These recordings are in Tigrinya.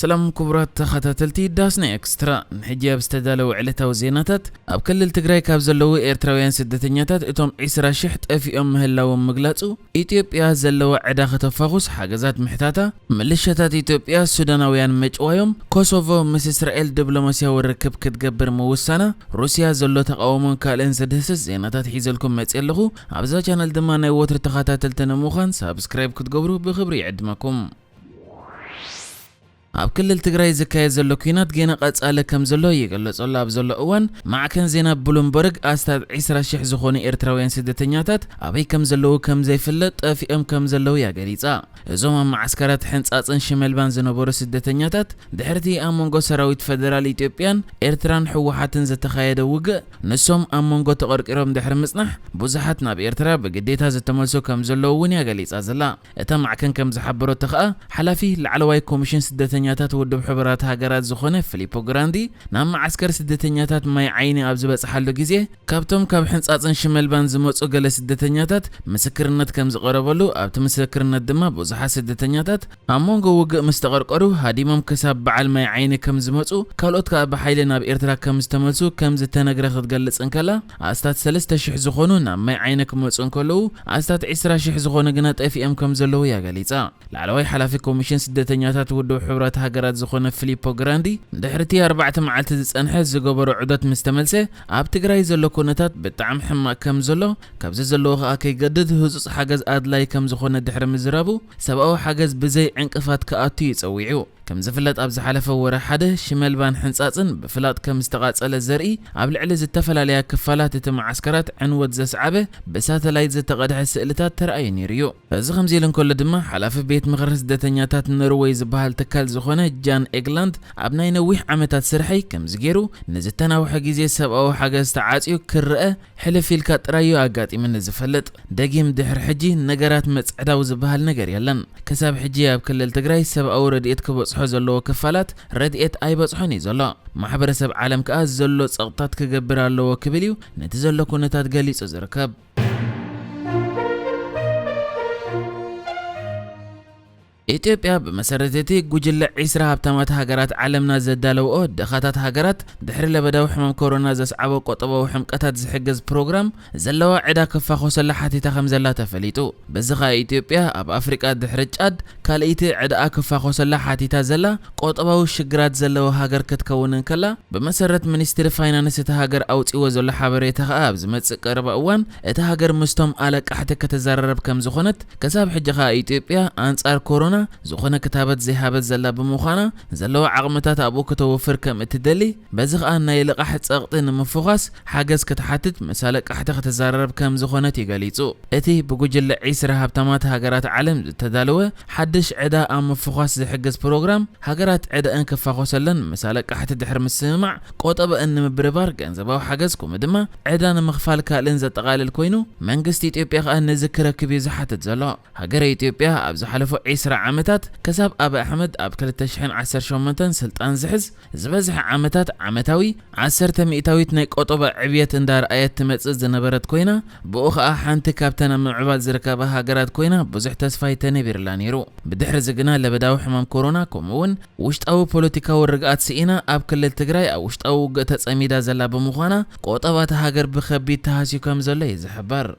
ሰላም ክቡራት ተኸታተልቲ ዳስና ኤክስትራ፣ ንሕጂ ኣብ ዝተዳለወ ዕለታዊ ዜናታት፣ ኣብ ክልል ትግራይ ካብ ዘለዉ ኤርትራውያን ስደተኛታት እቶም ዒስራ ሽሕ ጠፊኦም ምህላዎም ምግላጹ፣ ኢትዮጵያ ዘለዋ ዕዳ ከተፋኹስ ሓገዛት ምሕታታ፣ ምልሻታት ኢትዮጵያ ሱዳናውያን ምጭዋዮም፣ ኮሶቮ ምስ እስራኤል ዲፕሎማስያዊ ርክብ ክትገብር ምውሳና፣ ሩስያ ዘሎ ተቓውሞን ካልእን ዝድህስስ ዜናታት ሒዘልኩም መጽየ ኣለኹ። ኣብዛ ቻነል ድማ ናይ ወትሩ ተኸታተልቲ ንምዃን ሳብስክራይብ ክትገብሩ ብኽብሪ ይዕድመኩም። ኣብ ክልል ትግራይ ዝካየድ ዘሎ ኲናት ገና ቀጻሊ ከም ዘሎ ይግለጽ ኣሎ። ኣብ ዘሎ እዋን፣ ማዕከን ዜና ብሉምበርግ ኣስታት ዒስራ ሽሕ ዝኾኑ ኤርትራውያን ስደተኛታት ኣበይ ከም ዘለዉ ከም ዘይፍለጥ፣ ጠፊኦም ከም ዘለዉ እያ ገሊጻ። እዞም ኣብ መዓስከራት ሕንጻጽን ሽመልባን ዝነበሩ ስደተኛታት፣ ድሕርቲ ኣብ መንጎ ሰራዊት ፈደራል ኢትዮጵያን ኤርትራን ህወሓትን ዝተኻየደ ውግእ፣ ንሶም ኣብ መንጎ ተቐርቂሮም ድሕሪ ምጽናሕ፣ ብዙሓት ናብ ኤርትራ ብግዴታ ዝተመልሱ ከም ዘለዉ እውን እያ ገሊጻ ዘላ። እታ ማዕከን ከም ዝሓበረቶ ከኣ፣ ሓላፊ ላዕለዋይ ኮሚሽን ስደተኛታት ውድብ ሕቡራት ሃገራት ዝኾነ ፊሊፖ ግራንዲ፣ ናብ መዓስከር ስደተኛታት ማይ ዓይኒ ኣብ ዝበጽሓሉ ግዜ፣ ካብቶም ካብ ሕንጻጽን ሽመልባን ዝመጹ ገለ ስደተኛታት ምስክርነት ከም ዝቐረበሉ፣ ኣብቲ ምስክርነት ድማ ብዙሓት ስደተኛታት ኣብ መንጎ ውግእ ምስ ተቐርቀሩ ሃዲሞም ክሳብ በዓል ማይ ዓይኒ ከም ዝመጹ፣ ካልኦት ከኣ ብሓይሊ ናብ ኤርትራ ከም ዝተመልሱ ከም ዝተነግረ ክትገልጽ እንከላ፣ ኣስታት ሰለስተ ሽሕ ዝኾኑ ናብ ማይ ዓይኒ ክመጹ እንከለዉ፣ ኣስታት ዒስራ ሽሕ ዝኾኑ ግና ጠፊኦም ከም ዘለዉ እያ ገሊጻ። ላዕለዋይ ሓላፊ ኮሚሽን ስደተኛታት ውድብ ሕቡራት ሃገራት ዝኾነ ፊሊፖ ግራንዲ፣ ድሕሪ እቲ ኣርባዕተ መዓልቲ ዝጸንሐ ዝገበሮ ዑደት ምስ ተመልሰ፣ ኣብ ትግራይ ዘሎ ኩነታት ብጣዕሚ ሕማቕ ከም ዘሎ፣ ካብዚ ዘለዎ ከኣ ከይገድድ ህጹጽ ሓገዝ ኣድላይ ከም ዝኾነ ድሕሪ ምዝራቡ፣ ሰብኣዊ ሓገዝ ብዘይ ዕንቅፋት ክኣቱ እዩ ጸዊዑ። ከም ዝፍለጥ፣ ኣብ ዝሓለፈ ወርሒ ሓደ ሽመልባን ሕንጻጽን ብፍላጥ ከም ዝተቓጸለ ዘርኢ ኣብ ልዕሊ ዝተፈላለያ ክፋላት እቲ መዓስከራት ዕንወት ዘስዓበ ብሳተላይት ዝተቐድሐ ስእልታት ተራእዩ ነይሩ እዩ። እዚ ከምዚ ኢሉ እንከሎ ድማ፣ ሓላፊ ቤት ምኽሪ ስደተኛታት ኖርወይ ዝበሃል ትካል ዝኾነ ጃን ኤግላንድ፣ ኣብ ናይ ነዊሕ ዓመታት ስርሐይ ከምዚ ገይሩ ንዝተናውሐ ግዜ ሰብኣዊ ሓገዝ ተዓጽዩ ክረአ ሕልፍ ኢልካ ጥራይ እዩ ኣጋጢሙኒ ዝፈልጥ። ደጊም ድሕሪ ሕጂ ነገራት መጽዕዳው ዝበሃል ነገር የለን። ክሳብ ሕጂ ኣብ ክልል ትግራይ ሰብኣዊ ረድኤት ክበጽሖ ዘለዎ ክፋላት ረድኤት ኣይበጽሖን እዩ ዘሎ። ማሕበረሰብ ዓለም ከኣ ዘሎ ጸቕጥታት ክገብር ኣለዎ ክብል እዩ ነቲ ዘሎ ኩነታት ገሊጹ ዝርከብ። ኢትዮጵያ ብመሰረት እቲ ጉጅለ ዒስራ ሃብታማት ሃገራት ዓለምና ዘዳለውኦ ድኻታት ሃገራት ድሕሪ ለበዳዊ ሕማም ኮሮና ዘስዓቦ ቆጠባዊ ሕምቀታት ዝሕግዝ ፕሮግራም ዘለዋ ዕዳ ክፋኾሰላ ሓቲታ ከም ዘላ ተፈሊጡ። በዚ ኸኣ ኢትዮጵያ ኣብ ኣፍሪቃ ድሕሪ ጫድ ካልኣይቲ ዕዳኣ ክፋኾሰላ ሓቲታ ዘላ ቆጠባዊ ሽግራት ዘለዋ ሃገር ክትከውን እንከላ፣ ብመሰረት ሚኒስትሪ ፋይናንስ እቲ ሃገር ኣውጺዎ ዘሎ ሓበሬታ ኸኣ፣ ኣብ ዝመጽእ ቀረባ እዋን እታ ሃገር ምስቶም ኣለቃሕቲ ከተዘራረብ ከም ዝኾነት፣ ክሳብ ሕጂ ኸኣ ኢትዮጵያ ኣንጻር ኮሮና ዝኾነ ክታበት ዘይሃበት ዘላ ብምዃና፣ ዘለዋ ዓቕምታት ኣብኡ ከተወፍር ከም እትደሊ፣ በዚ ኸኣ ናይ ልቓሕ ጸቕጢ ንምፍዃስ ሓገዝ ክትሓትት ምስ ኣለቃሕቲ ከተዘራረብ ከም ዝኾነት እዩ ገሊጹ። እቲ ብጉጅለ ዒስራ ሃብታማት ሃገራት ዓለም ዝተዳለወ ሓድሽ ዕዳ ኣብ ምፍዃስ ዝሕግዝ ፕሮግራም፣ ሃገራት ዕዳኣን ክፋኾሰለን ምስ ኣለቃሕቲ ድሕሪ ምስምማዕ ቆጠበኣን ንምብርባር ገንዘባዊ ሓገዝ፣ ከምኡ ድማ ዕዳ ንምኽፋል ካልእን ዘጠቓልል ኮይኑ፣ መንግስቲ ኢትዮጵያ ከኣ ነዚ ክረክብ እዩ ዝሓትት ዘሎ። ሃገረ ኢትዮጵያ ኣብ ዝሓለፉ ዒስራ ዓመታት ክሳብ ኣብይ ኣሕመድ ኣብ ክልተ ሽሕን ዓሰርተ ሸሞንተን ስልጣን ዝሕዝ፣ ዝበዝሐ ዓመታት ዓመታዊ ዓሰርተ ሚእታዊት ናይ ቆጠባ ዕብየት እንዳርኣየት ትመጽእ ዝነበረት ኮይና፣ ብኡ ኸኣ ሓንቲ ካብተን ኣብ ምምዕባል ዝርከባ ሃገራት ኮይና፣ ብዙሕ ተስፋ ኣይተነቢርላ ነይሩ። ብድሕሪ እዚ ግና ለበዳዊ ሕማም ኮሮና፣ ከምኡ እውን ውሽጣዊ ፖለቲካዊ ርግኣት ስኢና፣ ኣብ ክልል ትግራይ ኣብ ውሽጣዊ ውግእ ተጸሚዳ ዘላ ብምዃና፣ ቆጠባ እታ ሃገር ብኸቢድ ተሃስዩ ከም ዘሎ እዩ ዝሕበር።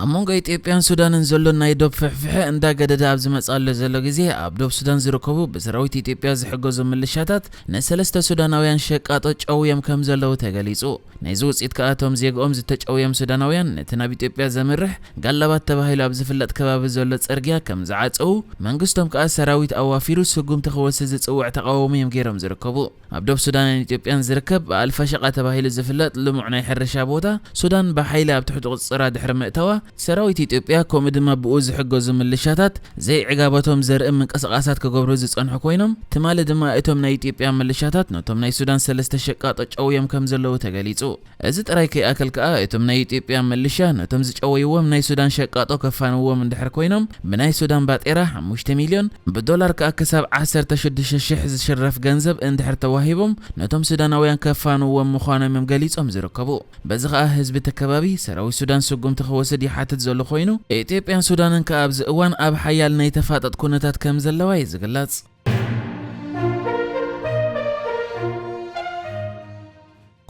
ኣብ መንጎ ኢትዮጵያን ሱዳንን ዘሎ ናይ ዶብ ፍሕፍሐ እንዳገደደ ኣብ ዝመጽኣሉ ዘሎ ግዜ፣ ኣብ ዶብ ሱዳን ዝርከቡ ብሰራዊት ኢትዮጵያ ዝሕገዙ ምልሻታት ንሰለስተ ሱዳናውያን ሸቃጦ ጨውዮም ከም ዘለዉ ተገሊጹ። ናይዚ ውጽኢት ከኣ፣ እቶም ዜግኦም ዝተጨውዮም ሱዳናውያን ነቲ ናብ ኢትዮጵያ ዘምርሕ ጋላባት ተባሂሉ ኣብ ዝፍለጥ ከባቢ ዘሎ ጽርግያ ከም ዝዓጸዉ፣ መንግስቶም ከኣ ሰራዊት ኣዋፊሩ ስጉምቲ ክወስድ ዝጽውዕ ተቓውሞ እዮም ገይሮም ዝርከቡ። ኣብ ዶብ ሱዳንን ኢትዮጵያን ዝርከብ ኣልፋሸቃ ተባሂሉ ዝፍለጥ ልሙዕ ናይ ሕርሻ ቦታ፣ ሱዳን ብሓይሊ ኣብ ትሕቲ ቁጽጽራ ድሕሪ ምእታዋ፣ ሰራዊት ኢትዮጵያ ከምኡ ድማ ብኡ ዝሕገዙ ምልሻታት ዘይዕጋበቶም ዘርኢ ምንቅስቓሳት ክገብሩ ዝጸንሑ ኮይኖም፣ ትማሊ ድማ እቶም ናይ ኢትዮጵያ ምልሻታት ነቶም ናይ ሱዳን ሰለስተ ሸቃጦ ጨውዮም ከም ዘለዉ ተገሊጹ። እዚ ጥራይ ከይኣክል ከኣ፣ እቶም ናይ ኢትዮጵያ ምልሻ ነቶም ዝጨወይዎም ናይ ሱዳን ሸቃጦ ከፋንዎም እንድሕር ኮይኖም፣ ብናይ ሱዳን ባጤራ ሓሙሽተ ሚልዮን፣ ብዶላር ከኣ ክሳብ ዓሰርተ ሽዱሽተ ሽሕ ዝሽረፍ ገንዘብ እንድሕር ተዋ ተዋሂቦም ነቶም ሱዳናውያን ከፋንዎም ምዃኖም እዮም ገሊጾም ዝርከቡ። በዚ ኸኣ ህዝቢ እቲ ከባቢ ሰራዊት ሱዳን ስጉምቲ ክወስድ ይሓትት ዘሎ ኮይኑ፣ ኢትዮጵያን ሱዳንን ከኣ ኣብዚ እዋን ኣብ ሓያል ናይ ተፋጠጥ ኩነታት ከም ዘለዋ እዩ ዝግለጽ።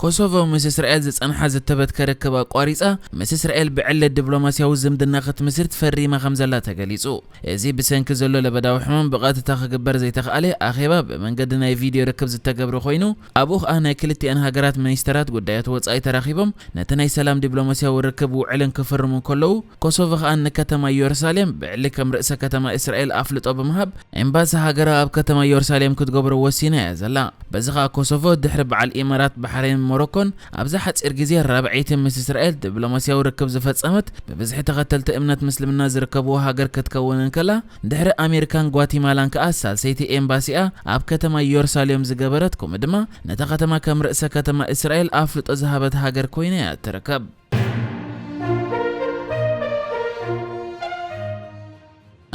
ኮሶቮ ምስ እስራኤል ዝጸንሓ ዝተበትከ ርክብ ኣቋሪጻ፣ ምስ እስራኤል ብዕሊ ዲፕሎማስያዊ ዝምድና ክትምስርት ፈሪማ ከም ዘላ ተገሊጹ። እዚ ብሰንኪ ዘሎ ለበዳዊ ሕማም ብቐጥታ ክግበር ዘይተኽኣለ ኣኼባ ብመንገዲ ናይ ቪድዮ ርክብ ዝተገብረ ኮይኑ፣ ኣብኡ ኸኣ ናይ ክልቲኣን ሃገራት ሚኒስተራት ጉዳያት ወጻኢ ተራኺቦም ነቲ ናይ ሰላም ዲፕሎማስያዊ ርክብ ውዕልን ክፍርሙ እንከለዉ፣ ኮሶቮ ኸኣ ንከተማ ኢየሩሳሌም ብዕሊ ከም ርእሰ ከተማ እስራኤል ኣፍልጦ ብምሃብ፣ ኤምባሲ ሃገራ ኣብ ከተማ ኢየሩሳሌም ክትገብሮ ወሲና እያ ዘላ። በዚ ኸኣ ኮሶቮ ድሕሪ በዓል ኢማራት፣ ባሕሬን፣ ሞሮኮን ኣብዛ ሓጺር ግዜ ራብዐይቲ ምስ እስራኤል ዲፕሎማስያዊ ርክብ ዝፈጸመት፣ ብብዝሒ ተኸተልቲ እምነት ምስልምና ዝርከብዎ ሃገር ክትከውን እንከላ፣ ድሕሪ ኣሜሪካን ጓቲማላን ከኣ ሳልሰይቲ ኤምባሲኣ ኣብ ከተማ ኢየሩሳሌም ዝገበረት፣ ከምኡ ድማ ነታ ከተማ ከም ርእሰ ከተማ እስራኤል ኣፍልጦ ዝሃበት ሃገር ኮይና እያ እትርከብ።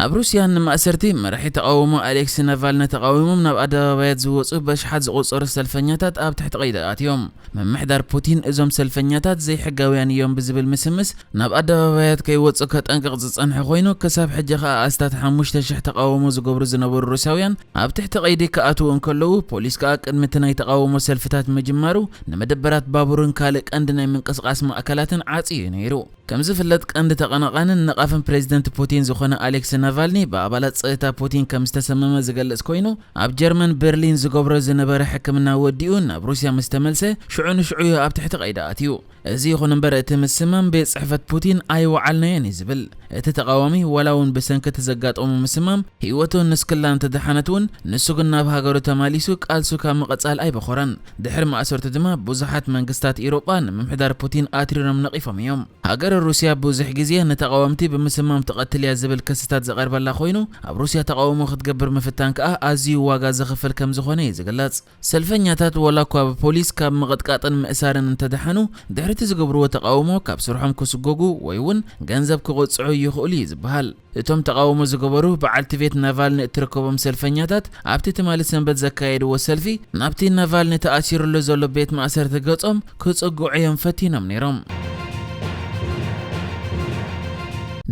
ኣብ ሩስያ ንማእሰርቲ መራሒ ተቓውሞ ኣሌክሲ ናቫልኒ ተቓዊሞም ናብ ኣደባባያት ዝወጹ በሽሓት ዝቑጸሩ ሰልፈኛታት ኣብ ትሕቲ ቀይዲ ኣትዮም። ምምሕዳር ፑቲን እዞም ሰልፈኛታት ዘይሕጋውያን እዮም ብዝብል ምስምስ ናብ ኣደባባያት ከይወጹ ከጠንቅቕ ዝጸንሐ ኮይኑ፣ ክሳብ ሕጂ ከኣ ኣስታት ሓሙሽተ ሽሕ ተቓውሞ ዝገብሩ ዝነበሩ ሩስያውያን ኣብ ትሕቲ ቀይዲ ክኣትዉ እንከለዉ፣ ፖሊስ ከኣ ቅድሚ እቲ ናይ ተቓውሞ ሰልፍታት ምጅማሩ ንመደበራት ባቡርን ካልእ ቀንዲ ናይ ምንቅስቓስ ማእከላትን ዓጽዩ ነይሩ። ከም ዝፍለጥ፣ ቀንዲ ተቐናቓንን ነቓፍን ፕሬዚደንት ፑቲን ዝኾነ ኣሌክሲ ናቫልኒ ብኣባላት ጸጥታ ፑቲን ከም ዝተሰመመ ዝገልጽ ኮይኑ፣ ኣብ ጀርመን በርሊን ዝገብሮ ዝነበረ ሕክምና ወዲኡ ናብ ሩስያ ምስ ተመልሰ፣ ሽዑ ንሽዑ እዩ ኣብ ትሕቲ ቀይዲ ኣትዩ። እዚ ይኹን እምበር፣ እቲ ምስማም ቤት ጽሕፈት ፑቲን ኣይወዓልናዮን እዩ ዝብል። እቲ ተቓዋሚ፣ ዋላ እውን ብሰንኪ እቲ ዘጋጠሞ ምስማም ህይወቱ ንስክላ እንተደሓነት እውን፣ ንሱ ግን ናብ ሃገሩ ተማሊሱ ቃልሱ ካብ ምቕጻል ኣይበኾረን። ድሕሪ ማእሰርቱ ድማ ብዙሓት መንግስታት ኤውሮጳ ንምምሕዳር ፑቲን ኣትሪሮም ነቒፎም እዮም። ሃገረ ሩስያ ብዙሕ ግዜ ንተቓወምቲ ብምስማም ትቐትል እያ ዝብል ክስታት ዝቐርበላ ኮይኑ፣ ኣብ ሩስያ ተቓውሞ ክትገብር ምፍታን ከኣ ኣዝዩ ዋጋ ዘኽፍል ከም ዝኾነ እዩ ዝግለጽ። ሰልፈኛታት ዋላ እኳ ብፖሊስ ካብ ምቕጥቃጥን ምእሳርን እንተደሓኑ፣ ድሕሪ እቲ ዝገብርዎ ተቓውሞ ካብ ስርሖም ክስጎጉ ወይ እውን ገንዘብ ክቕጽዑ ይኽእሉ እዩ ዝበሃል። እቶም ተቓውሞ ዝገበሩ በዓልቲ ቤት ናቫልኒ እትርከቦም ሰልፈኛታት ኣብቲ ትማሊ ሰንበት ዘካየድዎ ሰልፊ፣ ናብቲ ናቫልኒ ተኣሲሩሉ ዘሎ ቤት ማእሰርቲ ገጾም ክጽግዑ እዮም ፈቲኖም ነይሮም።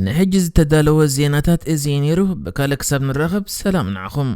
ንሕጂ ዝተዳለወ ዜናታት እዚ እዩ ነይሩ። ብካልእ ክሳብ ንራኸብ ሰላም ንዓኹም።